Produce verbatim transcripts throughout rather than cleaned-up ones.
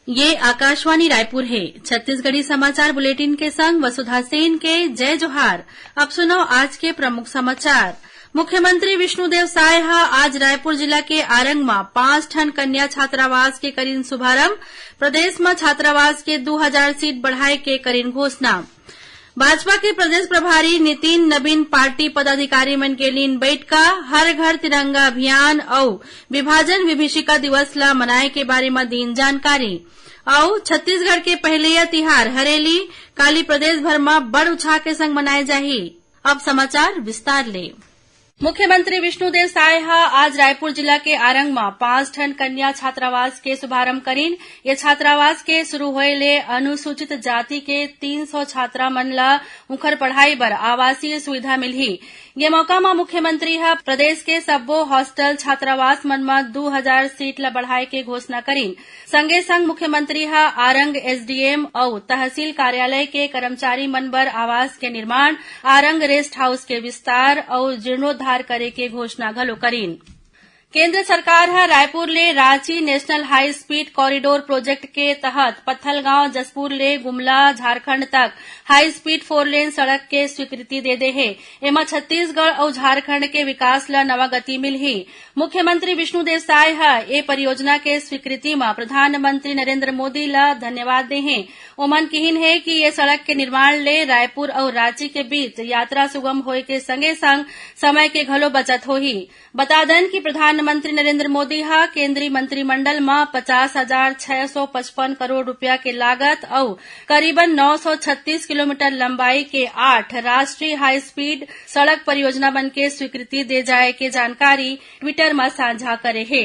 ये आकाशवाणी रायपुर हे। छत्तीसगढ़ी समाचार बुलेटिन के संग वसुधा सेन के जय जोहार। अब सुनव आज के प्रमुख समाचार। मुख्यमंत्री विष्णुदेव साय ह आज रायपुर जिला के आरंग म पांच ठन कन्या छात्रावास के करिन शुभारंभ। प्रदेश म छात्रावास के दू हजार सीट बढ़ाए के करिन घोषणा। भाजपा के प्रदेश प्रभारी नितिन नबीन पार्टी पदाधिकारी मन के लीन बैठका, हर घर तिरंगा अभियान अउ विभाजन विभीषिका दिवस ल मनाए के बारे म दीन जानकारी। अउ छत्तीसगढ़ के पहलेया तिहार हरेली काली प्रदेश भर म बड़ उछाह के संग मनाए जाही। अब समाचार विस्तार ले। मुख्यमंत्री विष्णुदेव साय ह आज रायपुर जिला के आरंग म पांच ठन कन्या छात्रावास के शुभारंभ करिन। ये छात्रावास के शुरू होए ले अनुसूचित जाति के तीन सौ छात्रा मन ल उंखर पढ़ाई बर आवासीय सुविधा मिलही। ये मौका म मुख्यमंत्री ह प्रदेश के सब्बो हॉस्टल छात्रावास मन म दू हजार सीट ल बढ़ाए के घोषणा करिन। संगे संग मुख्यमंत्री ह आरंग एसडीएम अउ तहसील कार्यालय के कर्मचारी मन बर आवास के निर्माण, आरंग रेस्ट हाउस के विस्तार अउ जीर्णोद्धार करे के घोषणा घलो करिन। केंद्र सरकार ह रायपुर ले Ranchi national high speed corridor project के तहत पत्थलगांव जशपुर ले गुमला झारखंड तक हाई स्पीड फोर लेन सड़क के स्वीकृति दे दे हे। एमा छत्तीसगढ़ अउ झारखंड के विकास ल नवा गति मिलही। मुख्यमंत्री विष्णुदेव साय ह ए परियोजना के स्वीकृति म प्रधानमंत्री नरेंद्र मोदी ल धन्यवाद दे हे। ओमन किहिन हे कि ये सड़क के निर्माण ले रायपुर अउ रांची के बीच यात्रा सुगम होए के संगे संग समय के घलो बचत होही। बता देन कि प्रधानमंत्री नरेंद्र मोदी ह केंद्रीय मंत्रिमंडल म पचास हजार छह सौ पचपन करोड़ रुपया के लागत अउ करीबन नौ सौ छत्तीस किलोमीटर लंबाई के आठ राष्ट्रीय हाई स्पीड सड़क परियोजना मन के स्वीकृति दे जाए के जानकारी Twitter म साझा करे हे।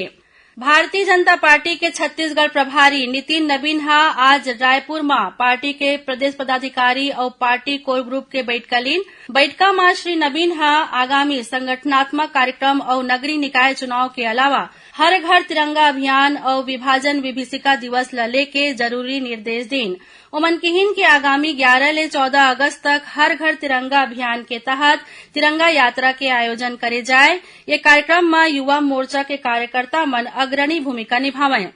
भारतीय जनता पार्टी के छत्तीसगढ़ प्रभारी नितिन नबीन ह आज रायपुर म पार्टी के प्रदेश पदाधिकारी अउ पार्टी कोर ग्रुप के बैठका लीन। बैठका म श्री नबीन ह आगामी संगठनात्मक कार्यक्रम अउ नगरीय निकाय चुनाव के अलावा हर घर तिरंगा अभियान अउ विभाजन विभीषिका दिवस ल लेके जरूरी निर्देश दीन। ओमन किहिन कि आगामी ग्यारह ले चौदह अगस्त तक हर घर तिरंगा अभियान के तहत तिरंगा यात्रा के आयोजन करे जाए। ये कार्यक्रम म युवा मोर्चा के कार्यकर्ता मन अग्रणी भूमिका निभावंय।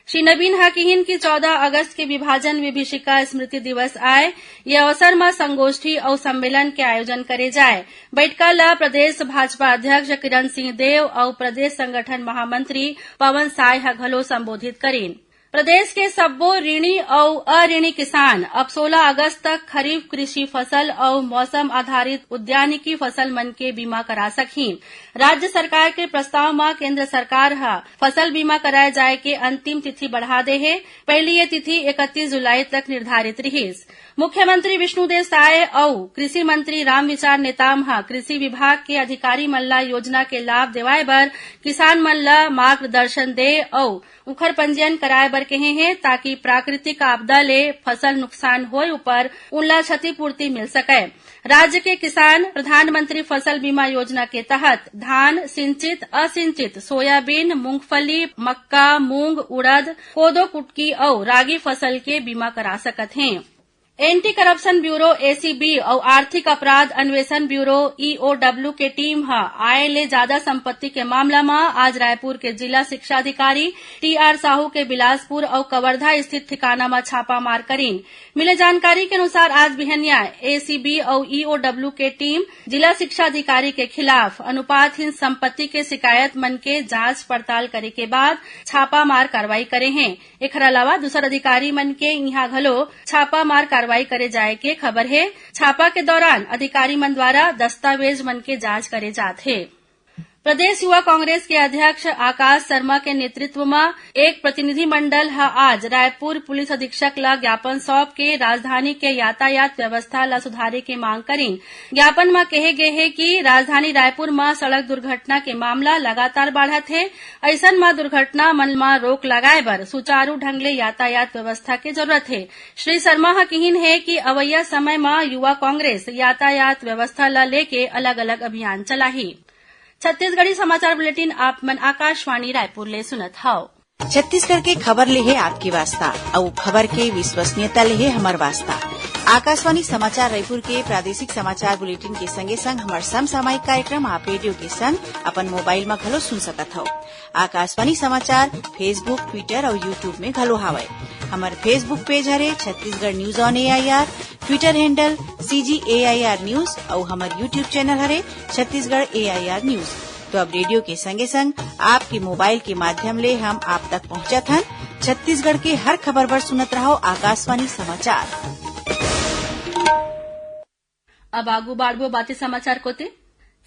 श्री नबीन ह किहिन कि चौदह अगस्त के विभाजन विभीषिका स्मृति दिवस आय, ये अवसर म संगोष्ठी अउ सम्मेलन के आयोजन करे जाए। बैठका ल प्रदेश भाजपा अध्यक्ष किरण सिंह देव अउ प्रदेश संगठन महामंत्री पवन साय ह घलो संबोधित करिन। प्रदेश के सब्बो ऋणी अउ अऋणी किसान अब सोलह अगस्त तक खरीफ कृषि फसल अउ मौसम आधारित उद्यानिकी फसल मन के बीमा करा सकही। राज्य सरकार के प्रस्ताव म केंद्र सरकार ह फसल बीमा कराए जाए के अंतिम तिथि बढ़ा दे हे। पहिली ये तिथि इकतीस जुलाई तक निर्धारित रिहिस। मुख्यमंत्री विष्णुदेव साय अउ कृषि मंत्री रामविचार नेताम ह कृषि विभाग के अधिकारी मन ला योजना के लाभ देवाए बर किसान मन ला मार्गदर्शन दे अउ उखर पंजीयन कराए बर कहे हे, ताकि प्राकृतिक आपदा ले फसल नुकसान होए उपर उनला क्षतिपूर्ति मिल सकय। राज्य के किसान प्रधानमंत्री फसल बीमा योजना के तहत धान, सिंचित, असिंचित, सोयाबीन, मूंगफली, मक्का, मूंग, उड़द, कोदो कुटकी अउ रागी फसल के बीमा करा सकत हें। एंटी करप्शन ब्यूरो, एसीबी, अउ आर्थिक अपराध अन्वेषण ब्यूरो, ईओडब्ल्यू, के टीम ह आय ले जादा संपत्ति के मामला म आज रायपुर के जिला शिक्षा अधिकारी टीआर साहू के बिलासपुर अउ कवर्धा स्थित ठिकाना म छापा मार करीन। मिले जानकारी के अनुसार, आज बिहनिया एसीबी अउ ईओडब्ल्यू के टीम जिला शिक्षा अधिकारी के खिलाफ अनुपातहीन संपत्ति के शिकायत मन के जांच पड़ताल करे के बाद छापा मार कार्रवाई करे हें। एखर अलावा दूसर अधिकारी मन के इहां घलो छापा मार कार्रवाई करे जाए के खबर हे। छापा के दौरान अधिकारी मन द्वारा दस्तावेज मन के जांच करे जात हे। प्रदेश युवा कांग्रेस के अध्यक्ष आकाश शर्मा के नेतृत्व म एक प्रतिनिधिमंडल ह आज रायपुर पुलिस अधीक्षक ल ज्ञापन सौंप के राजधानी के यातायात व्यवस्था ल सुधारे के मांग करीन। ज्ञापन म कहे गे हे कि राजधानी रायपुर म सड़क दुर्घटना के मामला लगातार बाढ़त हे। अइसन म दुर्घटना मन म रोक लगाए बर सुचारू ढंग ले यातायात व्यवस्था के जरूरत हे। श्री शर्मा ह किहिन हे कि अवइया समय म युवा कांग्रेस यातायात व्यवस्था ल लेके अलग-अलग अभियान चलाही। छत्तीसगढ़ी समाचार बुलेटिन आप मन आकाशवाणी रायपुर ले सुनत हव। छत्तीसगढ़ के खबर ले हे आपके वास्ता, अउ खबर के विश्वसनीयता ले हे हमर वास्ता। आकाशवाणी समाचार रायपुर के प्रादेशिक समाचार बुलेटिन के संगे संग हमर समसामयिक कार्यक्रम आप रेडियो के संग अपन मोबाइल म घलो सुन सकत हव। आकाशवाणी समाचार Facebook, Twitter अउ YouTube में घलो हावय। हमर Facebook पेज हरे Chhattisgarh news on AIR, Twitter handle CG AIR news अउ हमर YouTube चैनल हरे छत्तीसगढ़ एआईआर न्यूज। तो अब रेडियो के संगे संग आपके मोबाइल के माध्यम ले हम आप तक पहुंचत हन। छत्तीसगढ़ के हर खबर बर सुनत रहव आकाशवाणी समाचार। अब आगू बाढ़बो बाते समाचार कोते।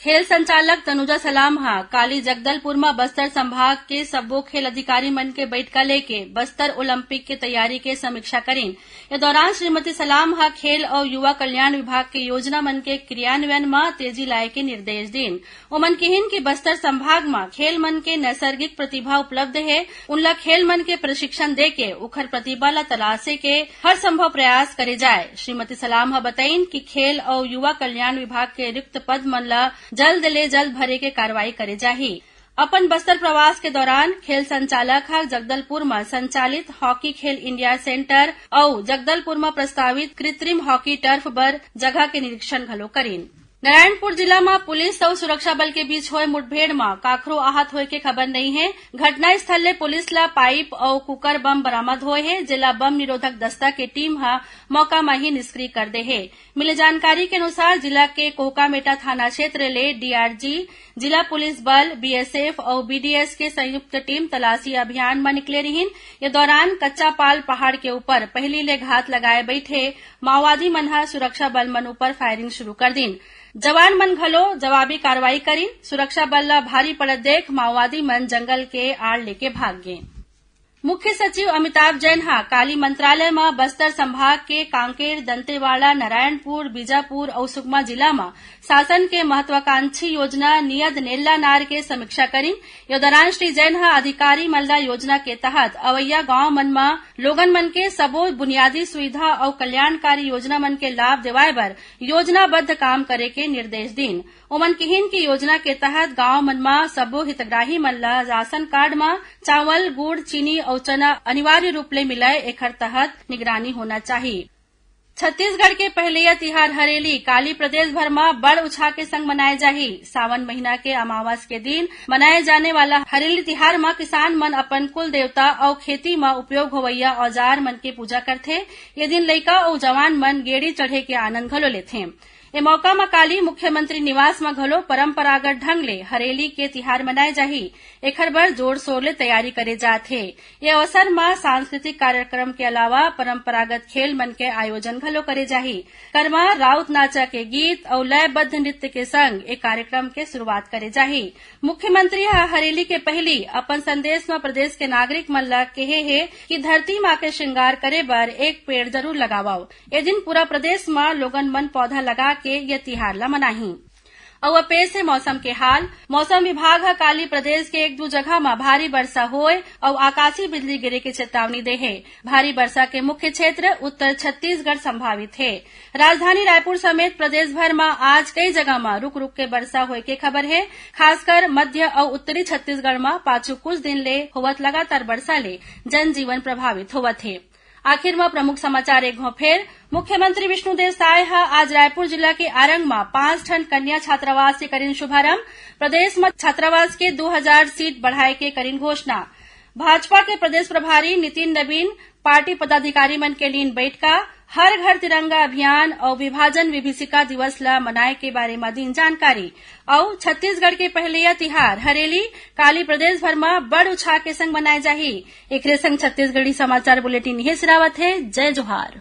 खेल संचालक तनुजा सलाम ह काली जगदलपुर म बस्तर संभाग के सब्बो खेल अधिकारी मन के बइठका लेके बस्तर ओलंपिक के तैयारी के समीक्षा करिन। ए दौरान श्रीमती सलाम ह खेल अउ युवा कल्याण विभाग के योजना मन के क्रियान्वयन म तेजी लाए के निर्देश दीन। ओमन किहिन कि बस्तर संभाग म खेल मन के नैसर्गिक प्रतिभा उपलब्ध हे, उनला खेल मन के प्रशिक्षण देके उखर प्रतिभा ल तलाशे के हर संभव प्रयास करे जाए। श्रीमती सलाम ह बतईन कि खेल अउ युवा कल्याण विभाग के रिक्त पद मन ल जल्द ले जल्द भरे के कार्रवाई करे जाही। अपन बस्तर प्रवास के दौरान खेल संचालक ह जगदलपुर म संचालित हॉकी खेल इंडिया सेंटर अउ जगदलपुर म प्रस्तावित कृत्रिम हॉकी टर्फ बर जगह के निरीक्षण घलो करिन। नारायणपुर जिला म पुलिस अउ सुरक्षा बल के बीच होय मुठभेड़ म काखरो आहत होय के खबर नइ हे। घटनास्थल ले पुलिस ल पाइप अउ कुकर बम बरामद होय हे, जेला बम निरोधक दस्ता के टीम ह मौका म ही निष्क्रिय कर दे हे। मिले जानकारी के अनुसार, जिला के कोहकामेटा थाना क्षेत्र ले डीआरजी, जिला पुलिस बल, बीएसएफ अउ बीडीएस के संयुक्त टीम तलाशी अभियान म निकले रिहिन। ये दौरान कच्चापाल पहाड़ के ऊपर पहिली ले घात लगाए बइठे माओवादी मन ह सुरक्षा बल मन ऊपर फायरिंग शुरू कर दीन। जवान मन घलो जवाबी कार्रवाई करिन। सुरक्षा बल ल भारी पड़त देख माओवादी मन जंगल के आड़ लेके भाग गे। मुख्य सचिव अमिताभ जैन ह काली मंत्रालय म बस्तर संभाग के कांकेर, दंतेवाड़ा, नारायणपुर, बीजापुर अउ सुकमा जिला म शासन के महत्वाकांक्षी योजना नियद नेल्ला नार के समीक्षा करिन। ये दौरान श्री जैन ह अधिकारी मन ल योजना के तहत अवैया गांव मन म लोगन मन के सबो बुनियादी सुविधा अउ कल्याणकारी योजना मन के लाभ देवाय बर योजनाबद्ध काम करे के निर्देश दीन। ओमन किहिन कि योजना के तहत गांव मन म सबो हितग्राही मन ल राशन कार्ड म चावल, गुड़, चीनी अउ चना अनिवार्य रूप ले मिलय, एखर तहत निगरानी होना चाही। छत्तीसगढ़ के पहलैया तिहार हरेली काली प्रदेश भर म बड़ उछाह के संग मनाए जाही। सावन महीना के अमावस के दिन मनाए जाने वाला हरेली तिहार म किसान मन अपन कुल देवता अउ खेती म उपयोग होवइया औजार मन के पूजा करथे। ये दिन लइका अउ जवान मन गेड़ी चढ़े के आनंद घलो लेथे। ए मौका म काली मुख्यमंत्री निवास म घलो परंपरागत ढंग ले हरेली के तिहार मनाए जाही। एखर बर जोर शोर ले तैयारी करे जात हे। ये अवसर म सांस्कृतिक कार्यक्रम के अलावा परंपरागत खेल मन के आयोजन घलो करे जाही। करमा राउत नाचा के गीत अउ लयबद्ध नृत्य के संग ए कार्यक्रम के शुरुआत करे जाही। मुख्यमंत्री ह हरेली के पहिली अपन संदेश म प्रदेश के नागरिक मन ल केहे हे कि धरती मां के श्रृंगार करे बर एक पेड़ जरूर लगावव। ए दिन पूरा प्रदेश म लोगन मन पौधा लगा के ये तिहार ल मनाही। अउ अब पेश हे मौसम के हाल। मौसम विभाग ह काली प्रदेश के एक दू जगह म भारी बरसा होय अउ आकाशीय बिजली गिरे के चेतावनी दे हे। भारी बरसा के मुख्य क्षेत्र उत्तर छत्तीसगढ़ संभावित हे। राजधानी रायपुर समेत प्रदेश भर म आज कई जगह म रुक रुक के बरसा होय के खबर हे। खासकर मध्य अउ उत्तरी छत्तीसगढ़ म पाछू कुछ दिन ले होवत लगातार बरसा ले जनजीवन प्रभावित होवत हे। आखिर म प्रमुख समाचार एक घौं फेर। मुख्यमंत्री विष्णुदेव साय ह आज रायपुर जिला के आरंग म पांच ठन कन्या छात्रावास के करिन शुभारंभ। प्रदेश म छात्रावास के दू हजार सीट बढ़ाए के करिन घोषणा। भाजपा के प्रदेश प्रभारी नितिन नबीन पार्टी पदाधिकारी मन के लीन बैठका, हर घर तिरंगा अभियान अउ विभाजन विभीषिका दिवस ल मनाए के बारे म दीन जानकारी। अउ छत्तीसगढ़ के पहलैया तिहार हरेली काली प्रदेश भर म बड़ उछाह के संग मनाए जाही। एकरे संग छत्तीसगढ़ी समाचार बुलेटिन इहे सिरावत हे। जय जोहार।